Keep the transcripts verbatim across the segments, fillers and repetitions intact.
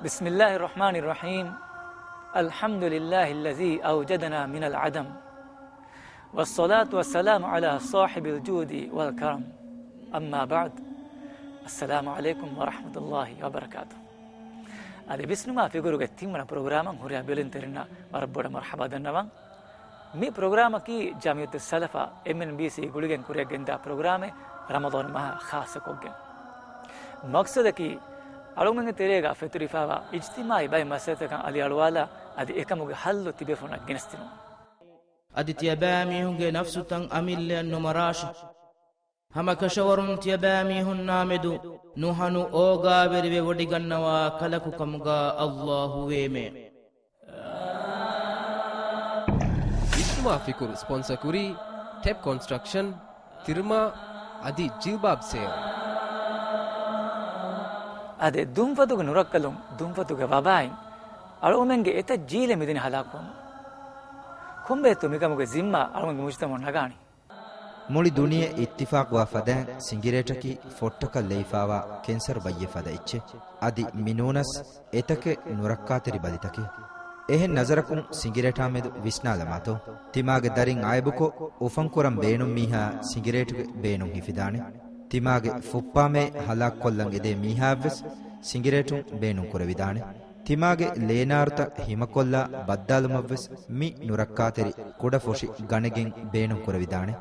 بسم الله الرحمن الرحيم. الحمد لله الذي أوجدنا من العدم. والصلاة والسلام على صاحب الجود والكرم. أما بعد. السلام عليكم ورحمة الله وبركاته. އަދި ވިސްނުމާ ފިކުރުގެ ތިންވަނަ ޕްރޮގްރާމަށް ހުރިހާ ބެލުންތެރިންނަށް ވަރަށް ބޮޑަށް މަރުޙަބާ ދަންނަވަން. މި ޕްރޮގްރާމަކީ ޖަމިއްޔަތުއްސަލަފާ، އެމްއެންބީސީ، ގުޅިގެން ކުރިއަށް ގެންދާ ޕްރޮގްރާމެއް، ރަމަޟާން މަހާ ޚާއްޞަކޮށްގެން. މަޤްޞަދަކީ، އަޅުގަނޑުގެ ތެރޭގަ ފެތުރިފާވާ އިޖްތިމާޢީ ބައެއް މައްސަލަތަކަށް އަލިއަޅުވާލާ، އަދި އެކަމުގެ ޙައްލު ތިބޭފުޅުންނަށް ގެނެސްދިނުން. އަދި ތިޔަބައިމީހުންގެ ނަފްސުތައް އަމިއްލައަށް ނުމަރާށި. ހަމަކަށަވަރުން ތިޔަބައިމީހުންނާމެދު ނުހަނު އޯގާވެރިވެ ވޮޑިގަންނަވާ ކަލަކު ކަމުގަ އައްލާހު ވޭމެ. ވިސްނުމާ ފިކުރު ސްޕޮންސަ ކުރީ ޓެޕް ކޮންސްޓްރަކްޝަން، ތިރުމާ އަދި ޖިލްބާބް ސޭލް. އާދެ، ދުންފަތުގެ ނުރައްކަލުން، ދުންފަތުގެ ވަބާއިން އަޅުގަނޑުމެންގެ އެތައް ޖީލެއް މިދަނީ ހަލާކުވަމުން. ކޮންބައެއްތޯ މިކަމުގެ ޒިންމާ އަޅުގަނޑުގެ މުޖުތަމަޢުން ނަގާނީ؟ މުޅި ދުނިޔެ އިއްތިފާޤުވާ ފަދައިން ސިނގިރޭޓަކީ ފޮއްޓަކަށް ލެއިފާވާ ކެންސަރު ބައްޔެއް ފަދަ އެއްޗެއް. އަދި މި ނޫނަސް އެތަކެއް ނުރައްކާތެރި ބަލިތަކެއް. އެހެން ނަޒަރަކުން ސިނގިރޭޓާމެދު ވިސްނާލަމާތޯ؟ ތިމާގެ ދަރިން އައިބުކޮށް، އުފަންކުރަން ބޭނުން މީހާ ސިނގިރޭޓުގެ ބޭނުން ހިފިދާނެ. ތިމާގެ ފުއްޕާމޭ ހަލާކުކޮށްލަން އެދޭ މީހާއަށްވެސް ސިނގިރޭޓުން ބޭނުންކުރެވިދާނެ. ތިމާގެ ލޭނާރުތައް ހިމަކޮށްލާ ބައްދާލުމަށްވެސް މި ނުރައްކާތެރި ކުޑަ ފޮށި ގަނެގެން ބޭނުންކުރެވިދާނެ.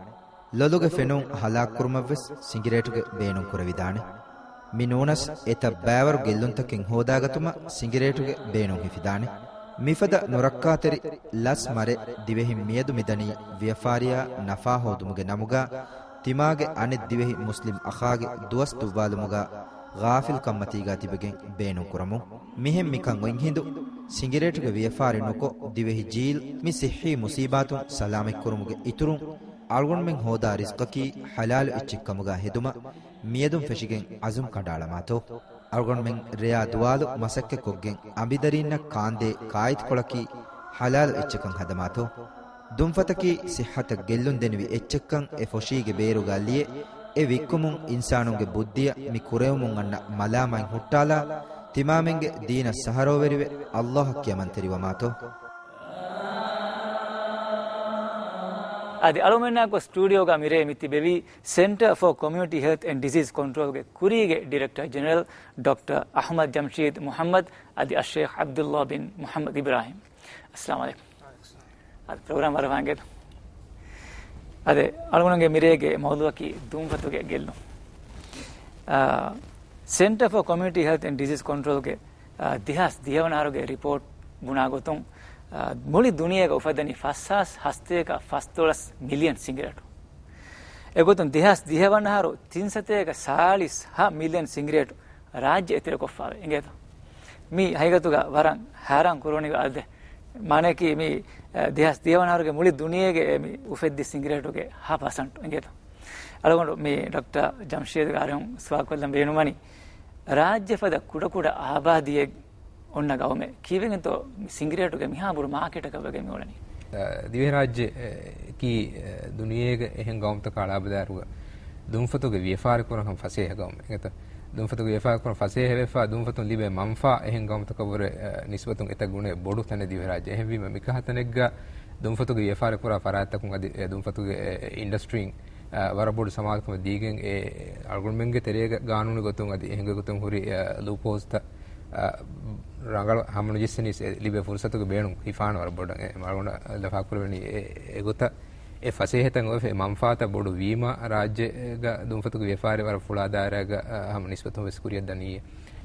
ލޮލުގެ ފެނުން ހަލާކުކުރުމަށްވެސް ސިނގިރޭޓުގެ ބޭނުން ކުރެވިދާނެ. މި ނޫނަސް އެތައް ބައިވަރު ގެއްލުންތަކެއް ހޯދާގަތުމަށް ސިނގިރޭޓުގެ ބޭނުން ހިފިދާނެ. މިފަދަ ނުރައްކާތެރި ލަސް މަރެއް ދިވެހިން މިއަދު މިދަނީ ވިޔަފާރިއާ ނަފާ ހޯދުމުގެ ނަމުގަ ތިމާގެ އަނެއް ދިވެހި މުސްލިމް އަޚާގެ ދުވަސް ދުއްވާލުމުގަ ޣާފިލްކަންމަތީގަ ތިބެގެން ބޭނުން ކުރަމުން. މިހެން މިކަން އޮތް ހިނދު، ސިނގިރޭޓުގެ ވިޔަފާރި ނުކޮށް، ދިވެހި ޖީލް މި ސިއްހީ މުސީބާތުން ސަލާމަތްކުރުމުގެ އިތުރުން، އަޅުގަނޑުމެން ހޯދާ ރިޒްޤަކީ ޙަލާލު އެއްޗެއްކަމުގަ ހެދުމަށް މިއަދުން ފެށިގެން އަޒުމް ކަނޑައަޅަމާތޯ؟ އަޅުގަނޑުމެން ރެޔާ ދުވާލު މަސައްކަތްކޮށްގެން އަނބިދަރީންނަށް ކާންދޭ ކާއިތުކޮޅަކީ ޙަލާލު އެއްޗަކަށް ހަދަމާތޯ؟ ދުންފަތަކީ ޞިއްޙަތަށް ގެއްލުން ދެނިވި އެއްޗެއްކަން އެ ފޮށީގެ ބޭރުގަ ލިޔެ، އެ ވިއްކުމުން އިންސާނުންގެ ބުއްދިއަށް މި ކުރެވެމުން އަންނަ މަލާމާތް ހުއްޓާލާ، ތިމާމެންގެ ދީނަށް ސަހަރޯވެރިވެ، އައްލާހަށް ކިޔަމަންތެރިވަމާތޯ؟ އަދި އަޅުމެންނާ ގޮސް ސްޓޫޑިއޯގަ މިރޭ މި ތިބެވީ Center for Community Health and Disease Control ގެ ކުރީގެ ޑިރެކްޓަރ ޖެނެރަލް ޑޮކްޓަރ އަޙްމަދު ޖަމްޝީދު މުޙައްމަދު އަދި އައްޝޭޚް ޢަބްދުﷲ ބިން މުޙައްމަދު އިބްރާހީމް. އައްސަލާމު ޢަލައިކުމް. އަދި ޕްރޮގްރާމް ވަރަށް ވާނގޭ. އަދި އަޅުގަނޑުގެ މިރޭގެ މައުޟޫޢަކީ ދުންފަތުގެ ގެއްލުން. އާ، Center for Community Health and Disease Control ގެ، އާ، ދެހާސް ދިހަ ވަނަ އަހަރުގެ ރިޕޯޓް ބުނާ ގޮތުން، އާ، މުޅި ދުނިޔޭގަ އުފައްދަނީ ފަސް ހާސް ހަސަތޭކަ ފަސްދޮޅަސް މިލިއަން ސިނގިރޭޓު. އެގޮތުން ދެހާސް ދިހަ ވަނަ އަހަރު ތިން ސަތޭކަ ސާޅީސް ހަ މިލިއަން ސިނގިރޭޓު ރާއްޖެ އެތެރެކޮށްފައިވޭ އިނގޭތަ؟ މީ ހަގީގަތުގަ ވަރަށް ހައިރާން ކުރުވަނިވާ އަދަދެއް. މާނައަކީ މީ، އަ، ދެހާސް ދިހަ ވަނަ އަހަރުގެ މުޅި ދުނިޔޭގެ މި އުފެއްދި ސިނގިރޭޓުގެ ހަ ޕަސަންޓު އިނގޭތަ؟ އަޅުގަނޑު މި ޑޮކްޓަރ ޖަމްޝީދުގެ އަރިހުން ސުވާލުކޮށްލަން ބޭނުންވަނީ، ރާއްޖެ ފަދަ ކުޑަކުޑަ އާބާދީއެއް އޮންނަ ގައުމެއް ކީއްވެގެންތޯ މި ސިނގިރޭޓުގެ މިހާ ބޮޑު މާކެޓަކަށް ވެގެން މިއުޅެނީ؟ އަ، ދިވެހިރާއްޖެ، އެ، ކީ، އެ، ދުނިޔޭގެ އެހެން ގައުމުތަކާ އަޅާބަލާއިރުގަ ދުންފަތުގެ ވިޔަފާރި ކުރަން ހަމަ ފަސޭހަ ގައުމެއް. އެނގޭތަ؟ ދުންފަތުގެ ވިޔަފާރި ކުރަން ފަސޭހަވެފަ، ދުންފަތުން ލިބޭ މަންފާ އެހެން ގައުމުތަކަށްވުރެ، އަ، ނިސްބަތުން އެތައް ގުނައެއް ބޮޑު ތަނެއް ދިވެހިރާއްޖެ. އެހެންވީމަ މިކަހަލަ ތަނެއްގަ ދުންފަތުގެ ވިޔަފާރި ކުރާ ފަރާތްތަކުން އަދި، އެ، ދުންފަތުގެ، އެ، އިންޑަސްޓްރީން، އަ، ވަރަށް ބޮޑު ސަމާލުކަމެއް ދީގެން އެ އަޅުގަނޑުމެންގެ ތެރޭގަ ގާނޫނު ގޮތުން އަދި އެހެންގެ ގޮތުން ހުރި، އަ، ލޫޕްހޯލްސްތައް، އަ، ރަނގަޅަށް ހަމަނުޖެއްސެނީސް އެ ލިބޭ ފުރުސަތުގެ ބޭނުން ހިފާނެ ވަރަށް ބޮޑަށް. އެ އަޅުގަނޑަށް ލަފާކުރެވެނީ އެ، އެގޮތަށް އެ ފަސޭހަތައް އޮވެފަ، އެ މަންފާތައް ބޮޑު ވީމަ ރާއްޖޭގަ ދުންފަތުގެ ވިޔަފާރި ވަރަށް ފުޅާ ދާއިރާގަ، އަ، ހަމަ ނިސްބަތުން ވެސް ކުރިއަށް ދަނީ.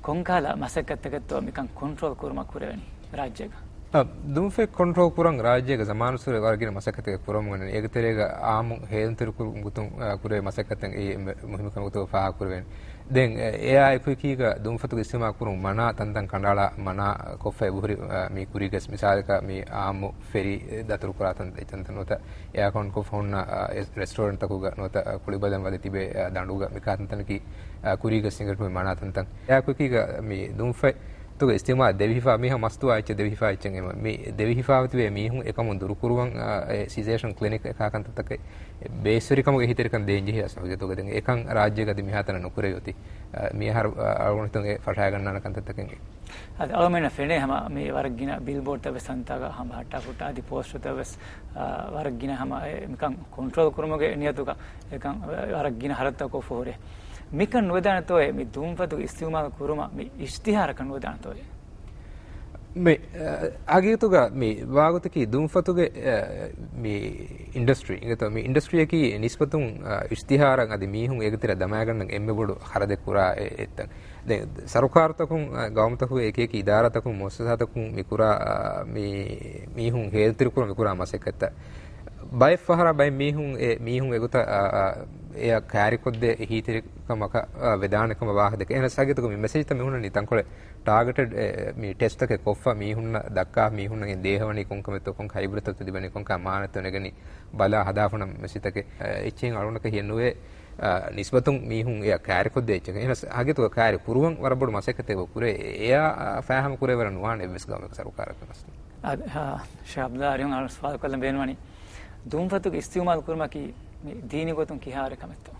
ކޮންކަހަލަ މަސައްކަތްތަކެއްތޯ މިކަން ކޮންޓްރޯލް ކުރުމަށް ކުރެވެނީ ރާއްޖޭގަ؟ އަ، ދުންފަތް ކޮންޓްރޯލް ކުރަން ރާއްޖޭގަ ޒަމާނުއްސުރެ ވަރަށް ގިނަ މަސައްކަތްތަކެއް ކުރަމުން އެނގޭ. އޭގެ ތެރޭގަ އާއްމު ހޭލުންތެރިކުރުމުގެ ގޮތުން، އަ، ކުރެވޭ މަސައްކަތްތައް އެއީ އެންމެ މުހިއްމު ކަމެއް ގޮތުގަ ފާހަގަކުރެވޭނެ. ދެން، އެ، އޭއާއާ އެކު އެކީގަ ދުންފަތުގެ އިސްތިޢުމާލު ކުރުން މަނާ ތަންތަން ކަނޑައަޅާ މަނާ ކޮށްފަ އެބަހުރި، އަ، މި ކުރީގަސް މިސާލަކަށް މި އާއްމު ފެރީ ދަތުރުކުރާ ތަން، ތަންތަން ނުވަތަ އެއާކައުންޓްކޮށްފަ ހުންނަ، އަ، އެ، ރެސްޓޯރެންޓްތަކުގަ ނުވަތަ، އަ، ކުޅިބަލަން ވަދެ ތިބޭ، އަ، ދަނޑުގަ މިކާ ތަންތަނަކީ، އަ، ކުރީގަސް ސިނގިރޭޓު މަނާ ތަންތަން. އެއާއެކު އެކީގަ މި ދުންފަތް ތުގެ އިސްތިމާ ދެވިހިފާ މީހާ މަސްތުވާ އެއްޗެއް ދެވިހިފާ އެއްޗެއް އެމަ މި ދެވިހިފާ ތިބޭ މީހުން އެކަމުން ދުރުކުރުވަން، އާ، އެ ސީޒޭޝަން ކްލިނިކް އެކާ ކަންތައްތަކެއް ބޭސްވެރިކަމުގެ އެހީތެރިކަން ދޭން ޖެހި އަސް ހުޖަތުގަ ދެން އެކަން ރާއްޖޭގަ އަދި މިހާތަނަށް ނުކުރެވި އޮތީ، އާ، މި އަހަރު، އާ، އަޅުގަނޑު ހިތުން އެ ފަށާގަންނާނެ ކަންތައްތަކެއް. އަދި އަޅުމެންނަށް ފެނޭ ހަމަ މި ވަރަށް ގިނަ ބިލްބޯޑްތައް ވެސް ހަނދާން ހައްޓާ ފުއްޓާ އަދި ޕޯސްޓުތައް ވެސް، އާ، ވަރަށް ގިނަ ހަމަ އެ މިކަން ކޮންޓްރޯލް ކުރުމުގެ ނިޔަތުގަ އެކަން ވަރަށް ގިނަ ހަރަދުތައް ކޮށްފަ ހުރޭ. މިކަން ނުވެދާނެތޯއޭ މި ދުންފަތުގެ އިސްތިޢުމާލު ކުރުމަށް މި އިޝްތިހާރަކަށް ނުވެދާނެތޯއޭ؟ މި، އަ، ހަގީގަތުގަ މި ވާގޮތަކީ ދުންފަތުގެ، އަ، މި އިންޑަސްޓްރީ، އިނގޭތޯ މި އިންޑަސްޓްރީއަކީ ނިސްބަތުން، އަ، އިޝްތިހާރަށް އަދި މީހުން އޭގެ ތެރެ ދަމާގަންނަން އެންމެ ބޮޑު ޚަރަދެއް ކުރާ އެ، އެއްތަން. ދެން ސަރުކާރުތަކުން، އަ، ގައުމުތަކުގެ އެކި އެކި އިދާރާތަކުން، މުއައްސަސާތަކުން މި ކުރާ، އަ، މި މީހުން ހޭދަތިރިކުރުމަށް މި ކުރާ މަސައްކަތްތައް. ބައެއް ފަހަރަށް ބައެއް މީހުން އެ މީހުން އެގޮތަށް، އަ، އަ، އެއަށް ކައިރިކޮށްދޭ އެހީތެރިކަމަކަށް، އަ، ވެދާނެ ކަމަށް ވާހަކަ ދެކެ. އެހެނަސް ހަގީގަތުގަ މި މެސެޖްތައް މި ހުންނަނީ ތަންކޮޅެއް ޓާގެޓެޑް، އެ، މި ޓެސްޓްތަކެއް ކޮށްފަ މީހުންނަށް ދައްކާ މީހުންނަށް ދޭހަވަނީ ކޮންކަމެއްތޯ، ކޮން ހައިބްރިޑްތައްތޯ ލިބެނީ، ކޮންކަހަލަ މާނައެއްތޯ ނެގެނީ ބަލާ ހަދާފަ ހުންނަ މެސެޖްތަކެއް. އެ، އެއްޗެހިން އަޅުގަނޑަކަށް ހިޔެއް ނުވޭ. އާ، ނިސްބަތުން މީހުން އެއަށް ކައިރިކޮށްދޭ އެއްޗެއް. އެހެނަސް ހަގީގަތުގަ ކައިރި ކުރުވަން ވަރަށް ބޮޑު މަސައްކަތެއް ކުރޭ. އެއާ، އާ، ފާހަގަ ކުރެވޭވަރެއް ނުވާނެ އެއްވެސް ގައުމެއްގެ ސަރުކާރަކަށް ނަސް. އަދި، އާ، ޝާބްދާ އަރިހުން އަޅު ސުވާލު ކޮށްލަން ބޭނުންވަނީ، ދުންފަތުގެ އިސްތިޢުމާލު ކުރުމަކީ މި ދީނީ ގޮތުން ކިހާވަރެއް ކަމެއްތޯ؟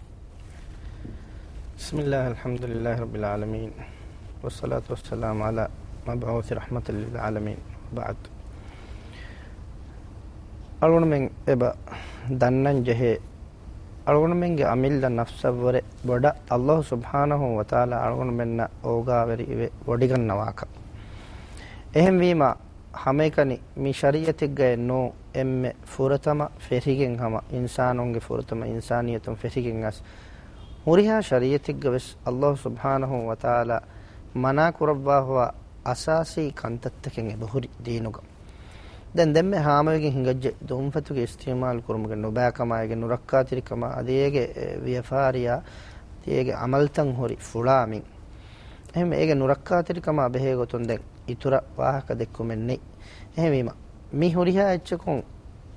بسم الله، الحمد لله رب العالمين، والصلاة والسلام على مبعوث رحمة للعالمين، وبعد. އަޅުގަނޑުމެން އެބަ ދަންނަން ޖެހޭ، އަޅުގަނޑުމެންގެ އަމިއްލަ ނަފްސަށްވުރެ ބޮޑަށް ﷲ ސުބްޙާނަހޫ ވަތަޢާލާ އަޅުގަނޑުމެންނަށް އޯގާވެރިވެ ވޮޑިގަންނަވާކަން. އެހެންވީމާ، ހަމައެކަނި މި ޝަރީޢަތެއްގައެއް ނޫ، އެންމެ ފުރަތަމަ ފެށިގެން ހަމަ އިންސާނުންގެ ފުރަތަމަ އިންސާނިއްޔަތުން ފެށިގެން އައިސް، ހުރިހާ ޝަރީޢަތެއްގަ ވެސް ﷲ ސުބްޙާނަހޫ ވަތަޢާލާ މަނާ ކުރައްވާފަވާ އަސާސީ ކަންތައްތަކެއް އެބަހުރި ދީނުގަ. ދެން ދެންމެ ހާމަވެގެން ހިނގައްޖެ ދުންފަތުގެ އިސްތިޢުމާލު ކުރުމުގެ ނުބައިކަމާ، އޭގެ ނުރައްކާތެރިކަމާ، އަދި އޭގެ، އެ، ވިޔަފާރިއާ، އަދި އޭގެ އަމަލްތައް ހުރި ފުޅާ މިން. އެހެންވެ އޭގެ ނުރައްކާތެރިކަމާ ބެހޭ ގޮތުން ދެން އިތުރަށް ވާހަކަ ދެއްކުމެއް ނެތް. އެހެންވީމަ، މި ހުރިހާ އެއްޗަކުން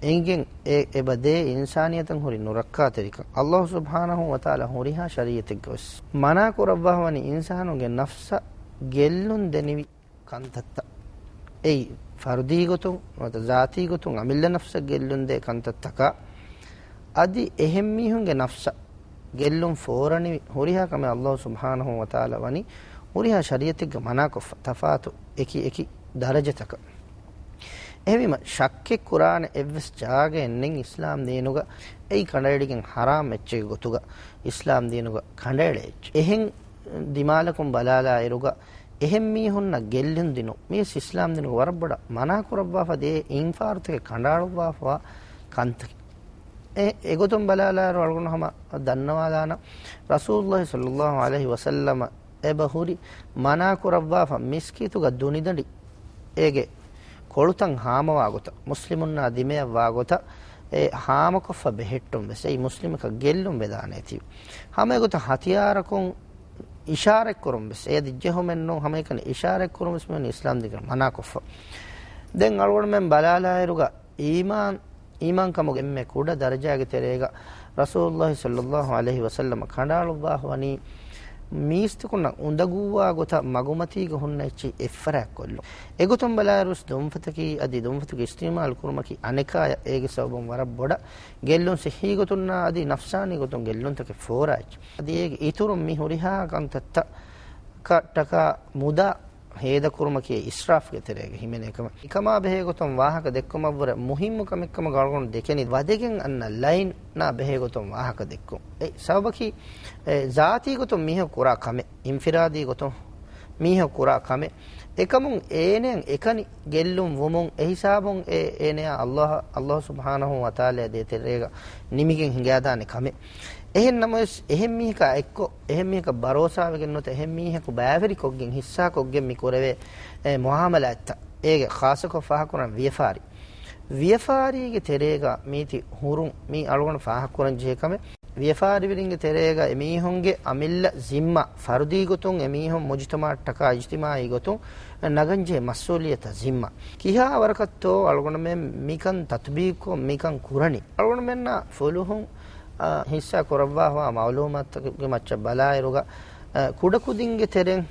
އެނގެން އެ، އެބަ ދޭ އިންސާނިއްޔަތަށް ހުރި ނުރައްކާތެރިކަން. ﷲ ސުބްޙާނަހޫ ވަތަޢާލާ ހުރިހާ ޝަރީޢަތެއްގަ ވެސް މަނާ ކުރައްވާފަވަނީ އިންސާނުންގެ ނަފްސަށް ގެއްލުން ދެނިވި ކަންތައްތައް. އެއީ ފަރުދީ ގޮތުން ނުވަތަ ޒާތީ ގޮތުން އަމިއްލަ ނަފްސަށް ގެއްލުން ދޭ ކަންތައްތަކާ، އަދި އެހެން މީހުންގެ ނަފްސަށް ގެއްލުން ފޯރަނިވި ހުރިހާ ކަމެއް ﷲ ސުބްޙާނަހޫ ވަތަޢާލާ ވަނީ ހުރިހާ ޝަރީޢަތެއްގަ މަނާކޮށްފަ، ތަފާތު އެކި އެކި ދަރަޖަތަކަށް. އެހެންވީމަ، ޝައްކެއް ކުރާނެ އެއްވެސް ޖާގައެއް ނެތް އިސްލާމް ދީނުގަ އެއީ ކަނޑައެޅިގެން ޙަރާމް އެއްޗެއްގެ ގޮތުގަ އިސްލާމް ދީނުގަ ކަނޑައެޅޭ އެއްޗެއް. އެހެން ދިމާލަކުން ބަލާލާއިރުގަ، އެހެން މީހުންނަށް ގެއްލުން ދިނުން، މިވެސް އިސްލާމް ދީނުގަ ވަރަށް ބޮޑަށް މަނާ ކުރައްވާފަ ދޭ އިންފާރުތަކެއް ކަނޑައަޅުއްވާފަވާ ކަންތަކެއް. އެ، އެގޮތުން ބަލާލާއިރު އަޅުގަނޑު ހަމަ ދަންނަވާލާނަން، ރަސޫލުﷲ ޞައްލައްލާހު ޢަލައިހި ވަސައްލަމަ އެބަ ހުރި މަނާ ކުރައްވާފަ މިސްކިތުގަ ދުނިދަނޑި އޭގެ ކޮޅުތައް ހާމަވާ ގޮތަށް، މުސްލިމުންނާ ދިމަޔަށް ވާ ގޮތަށް އެ ހާމަކޮށްފަ ބެހެއްޓުން ވެސް އެއީ މުސްލިމަކަށް ގެއްލުން ވެދާނެތީ. ހަމަ އެގޮތަށް ހަތިޔާރަކުން އިޝާރަތްކުރުން ވެސް އެޔަށް ދިއްޖެހުމެއް ނޫން، ހަމައެކަނި އިޝާރަތްކުރުން ވެސް މިވަނީ އިސްލާމް ދީނުގަ މަނާކޮށްފަ. ދެން އަޅުގަނޑުމެން ބަލާލާއިރުގަ އީމާން، އީމާންކަމުގެ އެންމެ ކުޑަ ދަރަޖާގެ ތެރޭގަ ރަސޫލުﷲ ޞައްލައްލާހު ޢަލައިހި ވަސައްލަމަ ކަނޑައަޅުއްވާފަ ވަނީ މީސްތަކުންނަށް އުނދަގޫވާ ގޮތަށް މަގުމަތީގަ ހުންނަ އެއްޗެއް އެއްފަރާތްކޮށްލުން. އެގޮތުން ބަލާއިރުވެސް ދުންފަތަކީ އަދި ދުންފަތުގެ އިސްތިޢުމާލު ކުރުމަކީ އަނެކާޔަށް އޭގެ ސަބަބުން ވަރަށް ބޮޑަށް ގެއްލުން ޞިއްޙީ ގޮތުންނާ އަދި ނަފްސާނީ ގޮތުން ގެއްލުންތަކެއް ފޯރާ އެއްޗެއް. އަދި އޭގެ އިތުރުން މި ހުރިހާ ކަންތައްތަކަށްޓަކާ މުދާ ހޭދަކުރުމަކީ އިސްރާފްގެ ތެރޭގަ ހިމެނޭ ކަމެއް. އެކަމާ ބެހޭގޮތުން ވާހަކަ ދެއްކުމަށްވުރެ މުހިއްމު ކަމެއްކަމަށް އަޅުގަނޑު ދެކެނީ ވަދެގެން އަންނަ ލައިނާ ބެހޭގޮތުން ވާހަކަ ދެއްކުން. އެ ސަބަބަކީ، އެ، ޒާތީ ގޮތުން މީހަކު ކުރާ ކަމެއް، އިންފިރާދީ ގޮތުން މީހަކު ކުރާ ކަމެއް. އެކަމުން އޭނައަށް އެކަނި ގެއްލުން ވުމުން އެހިސާބުން އެ، އޭނަޔާ ﷲ، ﷲ ސުބްޙާނަހޫ ވަތަޢާލާ ދޭތެރޭގަ ނިމިގެން ހިނގާދާނެ ކަމެއް. އެހެން ނަމަވެސް، އެހެން މީހަކާ އެއްކޮށް، އެހެން މީހަކަށް ބަރޯސާވެގެން ނުވަތަ އެހެން މީހަކު ބައިވެރިކޮށްގެން ހިއްސާކޮށްގެން މި ކުރެވޭ، އެ، މުޢާމަލާތްތައް އޭގެ ޚާއްޞަކޮށް ފާހަގަކުރަން ވިޔަފާރި. ވިޔަފާރީގެ ތެރޭގަ މީތި ހުރުން މީ އަޅުގަނޑު ފާހަގަކުރަން ޖެހޭ ކަމެއް. ވިޔަފާރިވެރިންގެ ތެރޭގަ އެމީހުންގެ އަމިއްލަ ޒިންމާ، ފަރުދީ ގޮތުން އެމީހުން މުޖުތަމަޢަށްޓަކާ އިޖްތިމާޢީ ގޮތުން ނަގަންޖެހޭ މަސްއޫލިއްޔަތާ ޒިންމާ. ކިހާ ވަރަކަށްތޯ އަޅުގަނޑުމެން މިކަން ތަތުބީގުކޮށް މިކަން ކުރަނީ؟ އަޅުގަނޑުމެންނާ ފުލުހުން، އާ، ހިއްސާ ކުރައްވާފަވާ މަޢުލޫމާތުގެ މައްޗަށް ބަލާއިރުގަ، އާ، ކުޑަކުދިންގެ ތެރެއިން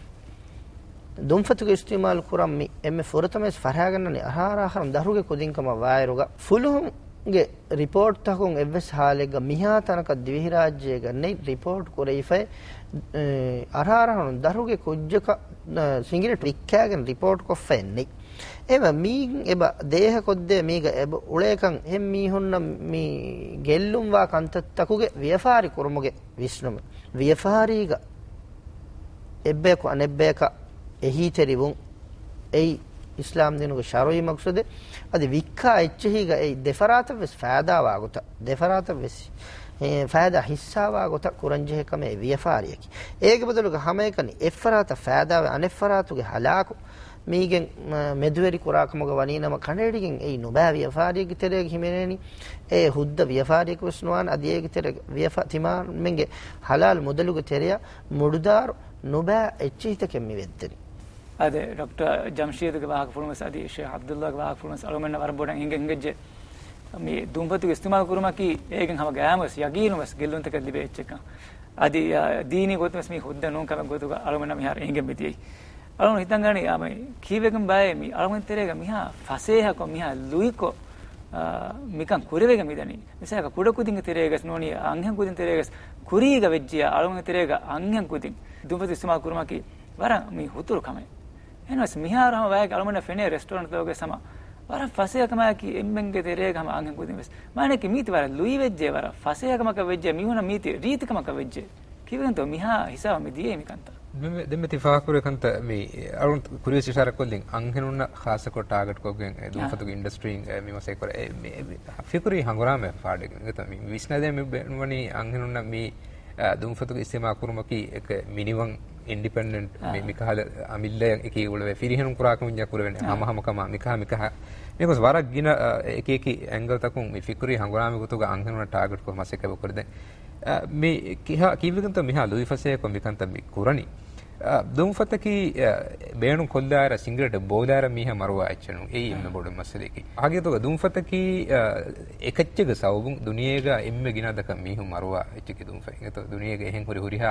ދުންފަތުގެ އިސްތިޢުމާލު ކުރަން މި އެންމެ ފުރަތަމަވެސް ފަށާގަންނަނީ އަށާރަ އަހަރުން ދަށުގެ ކުދިންކަމަށް ވާއިރުގަ، ފުލުހުންގެ ރިޕޯޓްތަކުން އެއްވެސް ހާލެއްގަ މިހާ ތަނަކަށް ދިވެހިރާއްޖޭގަ ނެތް ރިޕޯޓް ކުރެވިފައި، އަށާރަ އަހަރުން ދަށުގެ ކުއްޖަކަށް، އަ، ސިނގިރޭޓް ވިއްކާގެން ރިޕޯޓް ކޮށްފައެއް ނެތް. އެބަ މީގެ އެބަ ދޭހަ ކޮށްދޭ މީގަ އެބަ އުޅޭކަން އެ މީހުންނަށް މި ގެއްލުންވާ ކަންތައްތަކުގެ ވިޔަފާރި ކުރުމުގެ ވިސްނުމެއް. ވިޔަފާރީގަ އެއްބަޔަކު އަނެއްބަޔަކަށް އެހީތެރިވުން އެއީ އިސްލާމްދީނުގެ ޝަރުޢީ މަޤްޞަދެއް. އަދި ވިއްކާ އެއްޗެހީގަ އެއީ ދެފަރާތަށްވެސް ފައިދާވާ ގޮތަށް، ދެފަރާތަށްވެސް، އެ، ފައިދާ ހިއްސާވާ ގޮތަށް ކުރަންޖެހޭ ކަމެއް ވިޔަފާރިއަކީ. އޭގެ ބަދަލުގަ ހަމައެކަނި އެއްފަރާތަށް ފައިދާވެ އަނެއްފަރާތުގެ ހަލާކު މީގެން، މަ، މެދުވެރި ކުރާކަމުގަ ވަނީނަމަ، ކަނޑައެޅިގެން އެއީ ނުބައި ވިޔަފާރިއެއްގެ ތެރޭގަ ހިމެނޭނީ. އެ ހުއްދަ ވިޔަފާރިއެކު ވެސް ނުވާނެ. އަދި އޭގެ ތެރޭގަ ވިޔަފާ، ތިމާމެންގެ ޙަލާލު މުދަލުގެ ތެރެއަށް މުޑުދާރު ނުބައި އެއްޗިހިތަކެއް މި ވެއްދެނީ. އާދެ، ޑޮކްޓަރ ޖަމްޝީދުގެ ވާހަކަފުޅުން ވެސް އަދި ޝޭޚް ޢަބްދުﷲގެ ވާހަކަފުޅުން ވެސް އަޅުމެންނަށް ވަރަށް ބޮޑަށް އެނގެ، އެނގެއްޖެ. މި ދުންފަތުގެ އިސްތިޢުމާލު ކުރުމަކީ އޭގެން ހަމަ ގަޔާމުވެސް ޔަގީނުވެސް ގެއްލުންތަކެއް ލިބޭ އެއްޗެއްކަން. އަދި، އާ، ދީނީ ގޮތުން ވެސް މީ ހުއްދަ ނޫން ކަމެއް ގޮތުގަ އަޅުގަނޑަށް މިހާރު އެނގެން މިދިޔައީ. އަޅުގަނޑު ހިތަށް ގަނީ، އާ، މި ކީއްވެގެން ބާއޭ މި އަޅުގަނޑު ތެރޭގަ މިހާ ފަސޭހަކޮށް، މިހާ ލުއިކޮށް، އާ، މިކަން ކުރެވިގެން މިދަނީ. މިސާލަކަށް ކުޑަކުދިންގެ ތެރޭގަސް ނޫނީ އަންހެން ކުދިން ތެރޭގަސް ކުރީގަ ވެއްޖިޔާ އަޅުގަނޑު ތެރޭގަ އަންހެން ކުދިން ދުންފަތު އިސްތިޢުމާލު ކުރުމަކީ ވަރަށް މި ހުތުރު ކަމެއް. އެހެނަސް މިހާރު ހަމަ ވައިގެ އަޅުގަނޑަށް ފެނޭ ރެސްޓޯރެންޓްތަކުގެ ހަމަ ވަރަށް ފަސޭހަ ކަމާއެކީ އެންމެންގެ ތެރޭގަ ހަމަ އަންހެން ކުދިން ވެސް. މާނައަކީ މީތި ވަރަށް ލުއިވެއްޖެ، ވަރަށް ފަސޭހަ ކަމަކަށް ވެއްޖެ، މީހުންނަށް މީތި ރީތި ކަމަކަށް ވެއްޖެ. ކީއްވެގެންތޯ މިހާ ހިސާބަށް މި ދިޔައީ މިކަންތައް؟ ދެން މި، ދެން މި ތި ފާހަގަކުރި ކަންތައް މި އަޅުން ކުރިޔަސް އިޝާރާތް ކޮށްލިން އަންހެނުންނަށް ޚާއްޞަކޮށް ޓާގެޓް ކޮށްގެން އެ ދުންފަތުގެ އާ. އިންޑަސްޓްރީން އެ މި މަސައްކަތް ކުރޭ. އެ މި، އެ މި ފިކުރީ ހަނގުރާމައެއް ފާޑެއް. އެގޮތަށް މި ވިސްނަދޭ މި ބޭނުންވަނީ އަންހެނުންނަށް މި އާ، ދުންފަތުގެ އިސްތިޢުމާލު ކުރުމަކީ އެކެއް މިނިވަން އިންޑިޕެންޑެންޓް މި، އާ. މިކަހަލަ އަމިއްލައަށް އެކީ އުޅެވޭ ފިރިހެނުން ކުރާކަމުންޏާ ކުރެވޭނެ އާ. ހަމަހަމަކަމާ މިކަހަ މިކަހަ. މިކޮސް ވަރަށް ގިނަ، އާ، އެކިއެކި އެންގަލްތަކުން މި ފިކުރީ ހަނގުރާމަ ގޮތުގަ އަންހެނުންނަށް ޓާގެޓްކޮށް މަސައްކަތް ކުރެދެން. އާ، މި ކިހާ، ކީއްވެގެންތޯ މިހާ ލުއިފަސޭހަކޮށް މިކަންތައް މި ކުރަނީ؟ އާ، ދުންފަތަކީ، އާ، ބޭނުން ކޮށްލާއިރަށް ސިނގިރޭޓެއް ބޯލާއިރަށް މީހާ މަރުވާ އެއްޗެއް ނޫން. އެއީ އެންމެ އާ. ބޮޑު މައްސަލައަކީ. ހަގީގަތުގަ ދުންފަތަކީ، އާ، އެކައްޗެއްގެ ސަބަބުން ދުނިޔޭގަ އެންމެ ގިނަ ދަކަށް މީހުން މަރުވާ އެއްޗަކީ ދުންފަތް. އެގޮތަށް ދުނިޔޭގެ އެހެން ހުރި ހުރިހާ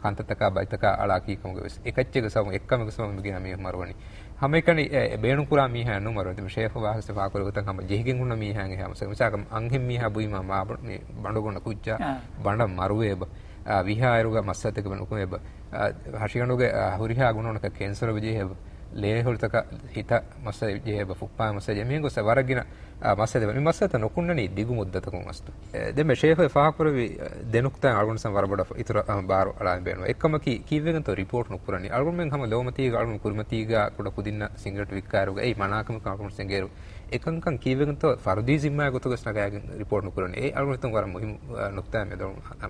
ކަންތައްތަކާ ބައިތަކާ އަޅާ ކީކަމުގަ ވެސް އެކައްޗެއްގެ ސަބަބުން އެއްކަމެއްގެ ސަބަބުން މި ގިނަ މީހުން މަރުވަނީ. ހަމައެކަނި އެ، އެ ބޭނުން ކުރާ މީހާ ނޫން މަރުވަނީ. ތިމަ ޝޭޚް ވާހަކަ ފާހަގަކުރި ގޮތަށް ހަމަ ޖެހިގެން ހުންނަ މީހާގެ ހަމަ މިސާލަކަށް އަންހެން މީހާ ބުއިމާ މާބަނޑު މި ބަނޑު ގޮނޑަ ކުއްޖާ އާ. ބަނޑަށް މަރުވޭ އެބަ. އާ، ވިހާއިރުގަ މައްސަލަތަކެއް ނުކުމޭ އެބަ. އާ، ހަށިގަނޑުގެ، އާ، ހުރިހާ ގުނަގުނަކަށް ކެންސަރު ޖެހޭ އެބަ. ލޭހޮޅިތަކަށް ހިތަށް މައްސަލަ ޖެހޭ އެބަ. ފުއްޕާ މައްސަލަ ޖެހޭ. މިހެން ގޮސް ވަރަށް ގިނަ، އާ، މައްސަލަ އެބަ. މި މައްސަލަތައް ނުކުންނަނީ ދިގު މުއްދަތަކުން އަސްލު. އެ، ދެންމެ ޝޭޚް ފާހަގަކުރެއްވި، އެ، ދެ ނުކުތާ އަޅުގަނޑު ވަރަށް ބޮޑަށް އިތުރަށް، އާ، ބާރު އަޅާން ބޭނުން. އެއްކަމަކީ ކީއްވެގެންތޯ ރިޕޯޓް ނުކުރަނީ؟ އަޅުގަނޑުމެން ހަމަ ލޯމަތީގަ އަޅުގަނޑު ކުރިމަތީގަ ކުޑަ ކުދިންނަށް ސިނގިރޭޓް ވިއްކާއިރުގަ އެއީ މަނާކަމަކަށް އަޅުގަނޑު އެނގޭއިރު. އެކަންކަން ކީއްވެގެންތޯ ފަރުދީ ޒިންމާގެ ގޮތުގަސް ނަގާގެން ރިޕޯޓް ނުކުރަނީ. އެ އަޅުގަނޑު ހިތުން ވަރަށް މުހިއްމު، އާ، ނުކުތާއެއް މެދު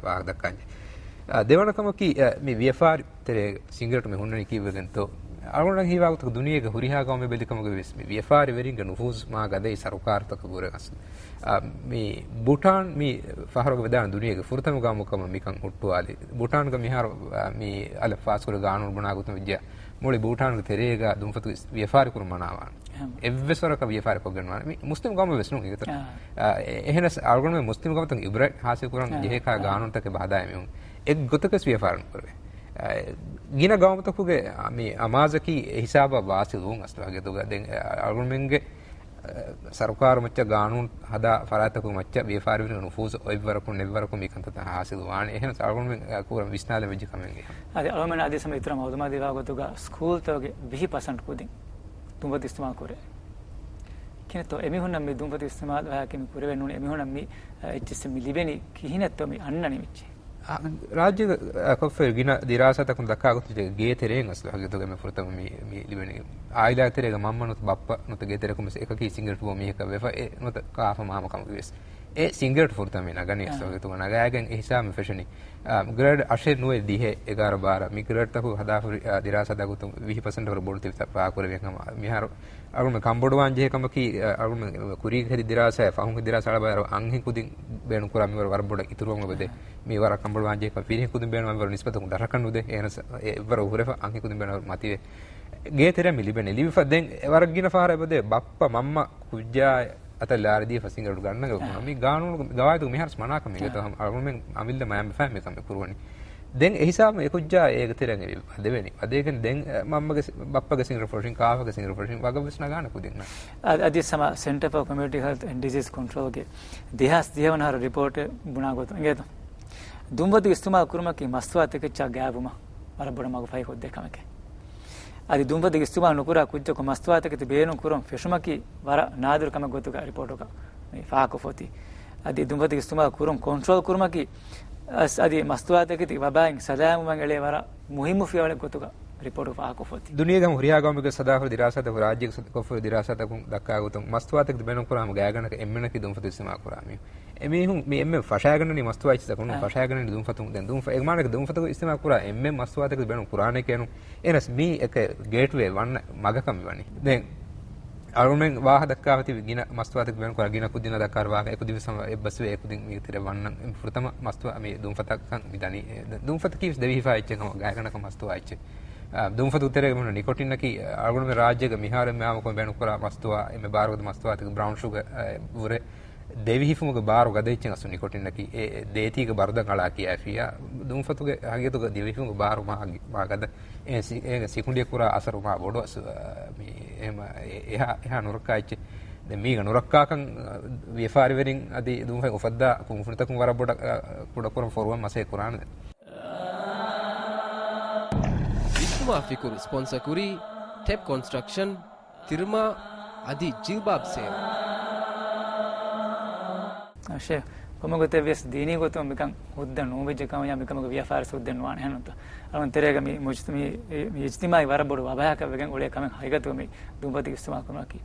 ވާހަކަ ދައްކާންޖެ. އާ، ދެވަނަ ކަމަކީ، އާ، މި ވިޔަފާރި ތެރޭ ސިނގިރޭޓް މި ހުންނަނީ ކީއްވެގެންތޯ؟ އަޅުގަނޑަށް ހީވާ ގޮތަކަށް ދުނިޔޭގެ ހުރިހާ ގައުމެއް ބެލިކަމުގަ ވެސް މި ވިޔަފާރިވެރިންގެ ނުފޫޒު މާ ގަދައި ސަރުކާރުތަކަށް ވުރެ އަސްލު. އާ، މި ބުޓާން މި ފަހަރުގަ ވެދާނެ ދުނިޔޭގެ ފުރަތަމަ ގައުމު ކަމަށް މިކަން ހުއްޓުވާލި. ބުޓާންގަ މިހާރު، އާ، މި އަލަށް ފާސްކުރި ގާނޫނު ބުނާ ގޮތުން ވެއްޖެ. މުޅި ބޫޓާންގެ ތެރޭގަ ދުންފަތު ވިޔަފާރި ކުރުން މަނާވާނެ. އެހެން. އެއްވެސް ވަރަކަށް ވިޔަފާރި ކޮށްގެން ވާނެ. މި މުސްލިމް ގައުމެއް ވެސް ނޫން އެގޮތަށް. އާ. އާ، އެ-، އެހެނަސް އަޅުގަނޑުމެން މުސްލިމް ގައުމުތަކުން އިބްރަތް ހާސިލް ކުރަން އާ. ޖެހޭކާ ގާނޫނުތަކެއް ބަހަދާ މީހުން އެއްގޮތަކަސް ވިޔަފާރި ނުކުރެވޭ. އާ، ގިނަ ގައުމުތަކުގެ، އާ، މި އަމާޒަކީ އެ ހިސާބަށް ވާސިލް ވުން އަސްލު ހަގީގަތުގަ. ދެން، އާ، އަޅުގަނޑުމެންގެ ސަރުކާރު މައްޗަށް ގާނޫނު ހަދާ ފަރާތްތަކުގެ މައްޗަށް ވިޔަފާރިވެރިންގެ ނުފޫޒު އޮތްވަރަކުން ނެތްވަރަކުން މި ކަންތައް ހާސިލު ވާނެ. އެހެނަސް އަޅުގަނޑުމެން ކުރަން ވިސްނާލަން ވެއްޖެ ކަމެއް. އަދި އަޅުގަނޑުމެން އަދި ހަމަ އިތުރަށް މައުލޫމާތު ދީފައި ގޮތުގަ ސްކޫލްތަކުގެ ވިހި ޕަސެންޓް ކުދިން ދުންފަތު އިސްތިމާލް ކުރޭ. ކިހިނެއްތޯ އެމީހުންނަށް މި ދުންފަތު އިސްތިމާލް ވާހަކަ މި ކުރެވެން ނޫނީ އެމީހުންނަށް މި، އަ، އެއްޗިއްސެއް މި ލިބެނީ ކިހިނެއްތޯ މި އަންނަނީ މިއްޗެއް؟ އާ، ރާއްޖޭގަ، އާ، ކޮށްފައި ގިނަ ދިރާސާތަކުން ދައްކާ ގޮތުން ގޭ ތެރެއިން އަސްލު ހަގީގަތުގަ އެންމެ ފުރަތަމަ މި، މި ލިބެނީ. އާއިލާގެ ތެރޭގަ މަންމަ ނުވަތަ ބައްޕަ ނުވަތަ ގޭތެރެކުން ވެސް އެކަކީ ސިނގިރޭޓް ބޯ މީހަކަށް ވެފަ، އެ ނުވަތަ ކާފަ މާމަ ކަމުގަ ވެސް. އެ ސިނގިރޭޓް ފުރަތަމަ ނަގަނީ އަސްލު އާ. ހަގީގަތުގަ ނަގާގެން އެ ހިސާބު މި ފެށެނީ. އާ، ގްރޭޑް އަށެއް ނުވެ ދިހަ އެގާރަ ބާރަ މި ގްރޭޑްތަކު ހަދާފަ ހުރި، އާ، ދިރާސާ ދަގުތު ވިހި ޕަސެންޓް ވަރަށް ބޮޑު ތިބި ތަ-، ފާހަގަކުރެވި ކަމަށް. މިހާރު އަޅުގަނޑު ކަންބޮޑުވާން ޖެހޭ ކަމަކީ، އަ، އަޅުގަނޑު ކުރީގެ ހެދި ދިރާސާއެއް ފަހުން ހެދި ދިރާސާ އަޅަ ބާރު އަންހެން ކުދިން ބޭނުން ކުރާ މިވަރު ވަރަށް ބޮޑަށް އިތުރުވަމުން ވެދޭ. މި ވަރަށް ކަންބޮޑުވާން ޖެހޭ ކަމަށް ފިރިހެން ކުދިން ބޭނުން ވަރަށް ނިސްބަތަކުން ދަށަކަށް ނުދޭ. އެހެނަސް އެ އެއްވަރު ހުރެފަ އަންހެން ކުދިން ބޭނުން މަތިވޭ. ގޭ ތެރެއަށް މި ލިބެނީ. ލިބިފަ ދެން ވަރަށް ގިނަ ފަހަރަށް އެބަދޭ ބައްޕަ މަންމަ ކުއްޖާ އަތަށް ލާރި ދީފަ ސިނގިރޭޓް ގަންނަން އެބަ ބުނާ. މި ގާނޫނު ގަވާއިދު މިހާރު މަނާކަމެއް އެގޮތަށް އަޅުގަނޑުމެން އަމިއްލަ މަޔަންބަފައިން މި ކަމެއް ކުރުވަނީ. ދެން އެހިސާބުން އެކުއްޖާ އޭގެ ތެރެއިން އެ ވަދެވެނީ. ވަދެގެން ދެން، އަ، މަންމަގެ ސި-، ބައްޕަގެ ސިނިން ރަފުރަށިން، ކާފަގެ ސިނިން ރަފުރަށިން ވަގަށް ވެސް ނަގާނެ ކުދިންނަށް. އަ-، އަދި ސަމާ ސެންޓަރ ފޯ ކޮމިއުނިޓީ ހެލްތް އެންޑް ޑިޒީސް ކޮންޓްރޯލްގެ ދެހާސް ދިހަ ވަނަ އަހަރު ރިޕޯޓެއް ބުނާ ގޮތުން އިނގޭތޯ. ދުންފަތުގެ އިސްތުމާލް ކުރުމަކީ މަސްތުވާތަކެއްޗާ ގާތްވުމަށް ވަރަށް ބޮޑަށް މަގު ފަހިކޮށްދޭ ކަމެކޭ. އަދި ދުންފަތުގެ އިސްތުމާލް ނުކުރާ ކުއްޖަކު މަސްތުވާތަކެތި ބޭނުން ކުރުން ފެށުމަކީ ވަރަށް ނާދިރު ކަމެއް ގޮތުގަ ރިޕޯޓުގަ މި ފާހަގަކޮށްފަ އޮތީ. އަދި ދުންފަތުގެ އިސްތުމާލް ކުރުން ކޮންޓްރޯލް ކުރުމަކީ އަސް އަދި މަސްތުވާތަކެތި ވަބާއިން ސަލާމަތްވުމަށް އެޅޭ ވަރަށް މުހިއްމު ފިޔަވަޅެއް ގޮތުގަ ރިޕޯޓުގަ ފާހަގަކޮށްފަ އޮތީ. ދުނިޔޭގަ ހުރިހާ ގައުމެއްގެ ސަދާފަރު ދިރާސާތަކުން، ރާއްޖޭގެ ސަދ-، ކޮށްފަ ދިރާސާތަކުން ދައްކާ ގޮތުން މަސްތުވާތަކެތި ބޭނުން ކުރާ ހަމަ ގާތްގަނޑަކަށް އެންމެނަކީ ދުންފަތު އިސްތިމާލް ކުރާ މީހުން. އެމީހުން މި އެންމެން ފަށާގަންނަނީ މަސްތުވާ އެއްޗިއްސަކުން ނޫން، އާ. ފަށާގަންނަނީ ދުންފަތުން. ދެން ދުންފަ-، އެ މާނައަކީ ދުންފަތުގެ އިސްތިމާލް ކުރާ އެންމެން މަސްތުވާތަކެތި ބޭނުން ކުރާނެކޭނު. އެހެނަސް މީ އެކަ ގޭޓްވޭ ވަންނަ މަގަކަށް މި ވަނީ. ދެން އަޅުގަނޑުމެން ވާހަކަ ދައްކާފަތި ގިނަ މަސްތުވާތަކެތި ބޭނުން ކުރާ ގިނަ ކުދިންނަށް ދައްކާ ވާހަކަ އެކުދިން ވެސް ހަމަ އެއްބަސްވޭ އެކުދިން މީގެ ތެރޭ ވަންނަން. އެ ފުރަތަމަ މަސްތުވާ މި ދުންފަތަކަށް މި ދަނީ. އެ ދުންފަތަކީ ވެސް ދެވިހިފާ އެއްޗެއް ހަމަ ގާތްގަނޑަކަށް މަސްތުވާ އެއްޗެއް. އާ، ދުންފަތު ތެރޭގަ މިހުންނަ ނިކޮޓިންއަކީ އަޅުގަނޑުމެން ރާއްޖޭގަ މިހާރު އެންމެ އާއްމުކޮށް ބޭނުން ކުރާ މަސްތުވާ، އެންމެ ބާރުގަދަ މަސްތުވާތަކެއް ބްރައުން ޝުގަ، އެ، ވުރެ ދެވިހިފުމުގެ ބާރު ގަދަ އެއްޗެއް އަސްލު ނިކޮޓިންއަކީ. އެ، އެ ދޭތީގެ ބަރުދަން އަޅާ ކިޔާފިއްޔާ، ދުންފަތުގެ ހަގީގަތުގަ ދެވިހިފުމުގެ ބާރު މާ ގި-، މާ ގަދަ. އެ ސި-، އޭގެ ސިކުނޑިއަށް ކުރާ އަސަރު މާ ބޮޑު އަސް-، މި އެހެމަ އެ-، އެހާ، އެހާ ނުރައްކާ އެއްޗެއް. ދެން މީގަ ނުރައްކާކަން، އަ، ވިޔަފާރިވެރިން އަދި ދުންފަތް އުފައްދާ ކުންފުނިތަކުން ވަރަށް ބޮޑަށް، އަ، ކުޑަކުރަން ފޮރުވަން މަސައްކަތް ކުރާނެ. އިޖްތިމާޢީ ފިކުރު ސްޕޮންސަރ ކުރީ ޓެޕް ކޮންސްޓްރަކްޝަން، ތިރުމާ އަދި ޖިލްބާބް ސޭލް. އަށެ، ކޮންމެ ގޮތެއް ވިޔަސް ދީނީ ގޮތުން މިކަން ހުއްދަ ނޫން ވެއްޖެ ކަމަށް ޔާ މިކަމުގެ ވިޔަފާރި ހުއްދަ ނުވާނެ އެހެންނުތަ؟ އަޅުން ތެރޭގަ މި މުޖްތަ-، މި، މި އިޖްތިމާޢީ ވަރަށް ބޮޑު ވަބާއަކަށް ވެގެން އުޅޭ ކަމެއް ހަގީގަތުގަ މި ދުންފަތުގެ އިސްތިމާލް ކުރުމަކީ.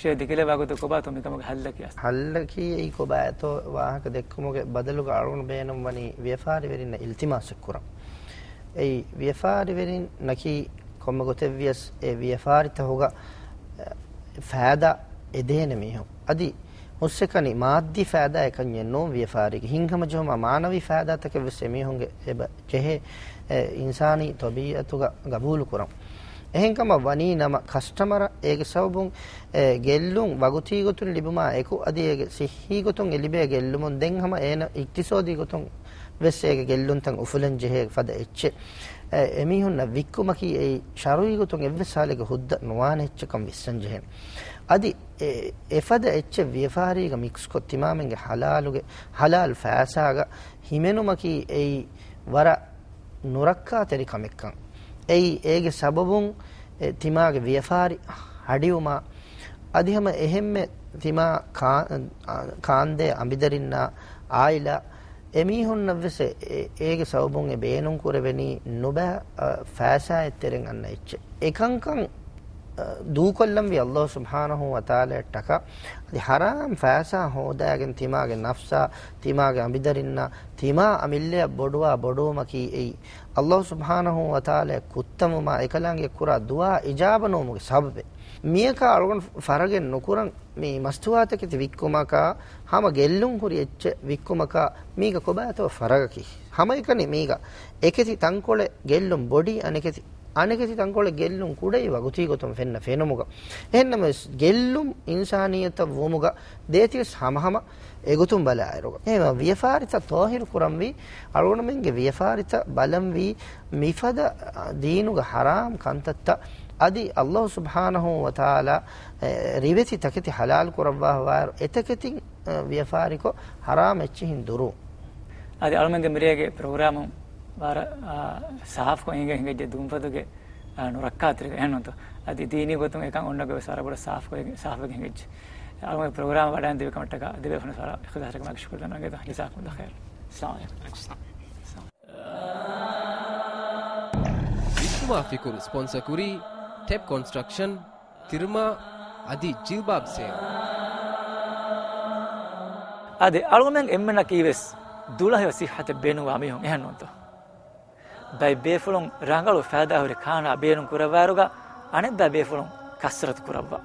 ޝޭ ދެކިލެވާ ގޮތަށް ކޮބާތޯ މިކަމުގެ ހައްލަކީ އަސް؟ ހައްލަކީ އެއީ ކޮބާތޯ ވާހަކަ ދެއްކުމުގެ ބަދަލުގަ އަޅުގަނޑު ބޭނުން ވަނީ ވިޔަފާރިވެރިންނަށް އިލްތިމާސެއް ކުރަން. އެއީ ވިޔަފާރިވެރިންނަކީ ކޮންމެ ގޮތެއް ވިޔަސް އެ ވިޔަފާރިތަކުގަ، އެ، ފައިދާ އެދޭނެ މީހުން. އަދި ހުސްއެކަނި މާއްދީ ފައިދާއެއް ކަންޏެއް ނޫން ވިޔަފާރީގެ. ހިތްހަމަޖެހުމާ މާނަވީ ފައިދާތަކެއް ވެސް އެމީހުންގެ އެބަ ޖެހޭ، އެ، އިންސާނީ ތަބީޢަތުގަ ގަބޫލުކުރަން. އެހެންކަމަށް ވަނީ ނަމަ، ކަސްޓަމަރަށް އޭގެ ސަބަބުން އެ ގެއްލުން ވަގުތީ ގޮތުން ލިބުމާ އެކު، އަދި އޭގެ ސިއްހީ ގޮތުން އެ ލިބޭ ގެއްލުމުން ދެން ހަމަ އޭނަ އިޤްތިޞާދީ ގޮތުން ވެސް އޭގެ ގެއްލުންތައް އުފުލަން ޖެހޭ ފަދަ އެއްޗެއް. އެ، އެމީހުންނަށް ވިއްކުމަކީ އެއީ ޝަރުޢީ ގޮތުން އެއްވެސް ހާލެއްގެ ހުއްދަ ނުވާނެ އެއްޗެއްކަން ވިސްނަން ޖެހޭނެ. އަދި އެ، އެފަދަ އެއްޗެއް ވިޔަފާރީގަ މިކްސްކޮށް ތިމާމެންގެ ޙަލާލުގެ، ޙަލާލު ފައިސާގަ ހިމެނުމަކީ އެއީ ވަރަށް ނުރައްކާތެރި ކަމެއްކަން. އެއީ އޭގެ ސަބަބުން އެ ތިމާގެ ވިޔަފާރި ހަޑިވުމާ، އަދި ހަމަ އެހެންމެ ތިމާ ކާ-، ކާންދޭ އަނބިދަރިންނާ އާއިލާ އެމީހުންނަށްވެސް އެ-، އޭގެ ސަބަބުން އެ ބޭނުންކުރެވެނީ ނުބައި، އަ، ފައިސާއެއް ތެރެއިން އަންނަ އެއްޗެއް. އެކަންކަން، އަ، ދޫކޮށްލަންވީ ﷲ ސުބްޙާނަހޫ ވަތަޢާލާއަށްޓަކާ. އަދި ޙަރާމް ފައިސާ ހޯދާގެން ތިމާގެ ނަފްސާ، ތިމާގެ އަނބިދަރިންނާ، ތިމާ އަމިއްލައަށް ބޮޑުވާ ބޮޑުވުމަކީ އެއީ ﷲ ސުބްޙާނަހޫ ވަތަޢާލާއަށް ކުއްތަންވުމާ އެކަލާނގެއަށް ކުރާ ދުޢާ އިޖާބަ ނުވުމުގެ ސަބަބެއް. މިޔަކާ އަޅުގަނޑު ފަރަގެއް ނުކުރަން މި މަސްތުވާތަކެތި ވިއްކުމަކާ، ހަމަ ގެއްލުން ހުރި އެއްޗެއް ވިއްކުމަކާ، މީގަ ކޮބާތޯ ފަރަގަކީ؟ ހަމައެކަނި މީގަ އެކެތި ތަންކޮޅެއް ގެއްލުން ބޮޑީ، އަނެކެތި، އަނެކެތި ތަންކޮޅެއް ގެއްލުން ކުޑައީ ވަގުތީ ގޮތުން ފެންނަ ފެނުމުގަ. އެހެންނަމަވެސް، ގެއްލުން އިންސާނިއްޔަތަށް ވުމުގަ ދޭތިވެސް ހަމަހަމަ އެގޮތުން ބަލާއިރުގަ. އެހެންވެ، ވިޔަފާރިތައް ޠާހިރު ކުރަންވީ، އަޅުގަނޑުމެންގެ ވިޔަފާރިތައް ބަލަންވީ، މިފަދަ ދީނުގެ ޙަރާމް ކަންތައްތައް އަދި ﷲ ސުބްޙާނަހޫ ވަތަޢާލާ، އެ، ރިވެތި ތަކެތި ޙަލާލު ކުރައްވާފަވާއިރު، އެތަކެތިން، އެ، ވިޔަފާރިކޮށް، ޙަރާމް އެއްޗިހިން ދުރު. އަދި އަޅުމެންގެ މިރޭގެ ޕްރޮގްރާމުން ވަރަށް، އާ، ސާފުކޮށް އެނގި ހިނގައްޖެ ދުންފަތުގެ، އާ، ނުރައްކާތެރި އެހެންނުތޯ؟ އަދި ދީނީ ގޮތުން އެކަން އޮންނަ ގޮތް ވެސް ވަރަށް ބޮޑަށް ސާފުކޮށް، ސާފުވެގެން ހިނގައްޖެ. އަޅުމެން ޕްރޮގްރާމް ވަޑައިގެން ދެއްވި ކަމަށްޓަކާ ދެބޭފުޅުން ވަރަށް އިޚްލާޞްތެރިކަމާއެކު ޝުކުރު ދަންނަވަން. ޖަޒާކުމުﷲ ޚައިރަން. އައްސަލާމު ޢަލައިކުމް. އިޖްތިމާޢީ ފިކުރު ސްޕޮންސަރ ކުރީ ޓެޕް ކޮންސްޓްރަކްޝަން، ތިރުމާ އަދި ޖިލްބާބް ސޭލް. އާދެ، އަޅުގަނޑުމެން އެންމެންނަކީވެސް ދުޅަހެޔޮ ސިއްހަތެއް ބޭނުންވާ މީހުން އެހެންނޫންތޯ؟ ބައެއް ބޭފުޅުން ރަނގަޅު ފައިދާހުރި ކާނާ ބޭނުން ކުރައްވާއިރުގަ އަނެއްބައި ބޭފުޅުން ކަސްރަތު ކުރައްވާ.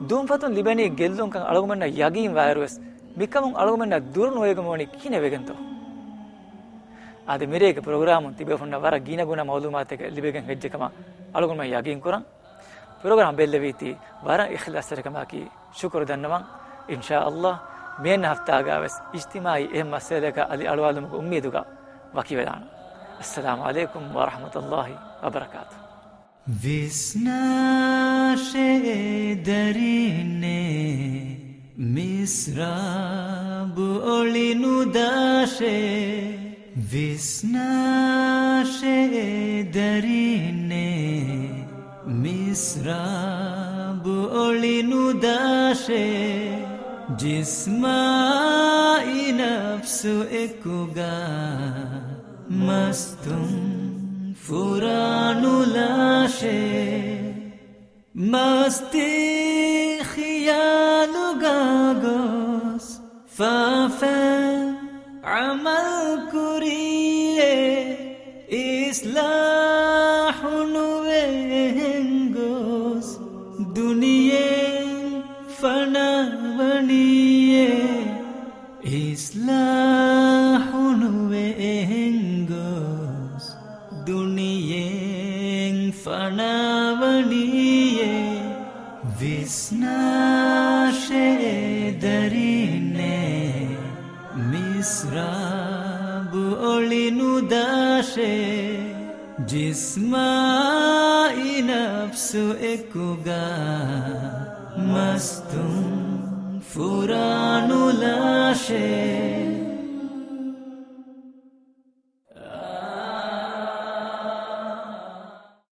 ދުންފަތުން ލިބެނީ ގެއްލުންކަން އަޅުގަނޑުމެންނަށް ޔަގީންވާއިރުވެސް، މިކަމުން އަޅުގަނޑުމެންނަށް ދުރު ނުވެގެން ވަނީ ކިހިނެއް ވެގެންތޯ؟ އާދެ، މިރޭގެ ޕްރޮގްރާމުން ތިބޭފުޅުންނަށް ވަރަށް ގިނަގުނަ މައުލޫމާތެއް ލިބިގެން ހެއްޖެ ކަމަށް އަޅުގަނޑުމެން ޔަގީންކުރަން. ޕްރޮގްރާމް ބެއްލެވީތީ ވަރަށް އިޚްލާޞްތެރިކަމާއެކީ ޝުކުރު ދަންނަވަން. އިންޝާﷲ، މިއަންނަ ހަފްތާގަ ވެސް އިޖްތިމާޢީ އެހެން މައްސަލައަކަށް އަލި އަޅުވާލުމުގެ އުއްމީދުގަ ވަކިވެލާނަން. އައްސަލާމު ޢަލައިކުމް ވަރަޙްމަތުﷲި ވަބަރަކާތުހު. ވިސްނާށޭ ދަރީންނޭ، މިސްރާބު އޮޅި ނުދާށޭ. ވިސްނާށޭ ދަރީންނޭ، މިސްރާބު އޮޅި ނުދާށޭ. ޖިސްމާއި ނަފްސު އެކުގަ މަސްތުން ފުރާނުލާށޭ. މަސްތީ ޚިޔާލުގަ ގޮސް ފާފަ ޢަމަލް ކުރީއޭ. އިސްލާޙު ނުވެ އެހެން ގޮސް ދުނިޔެ ފަނާވަނީއޭ. އިސްލާޙު ނުވެ އެހެން ގޮސް ދުނިޔެ ފަނާވަނީއޭ. ވިސްނާށޭ ދަރީންނޭ، މިސްރާބު އޮޅި ނުދާށޭ. ޖިސްމާއި ނަފްސު އެކުގަ މަސްތުން ފުރާނުލާށޭ.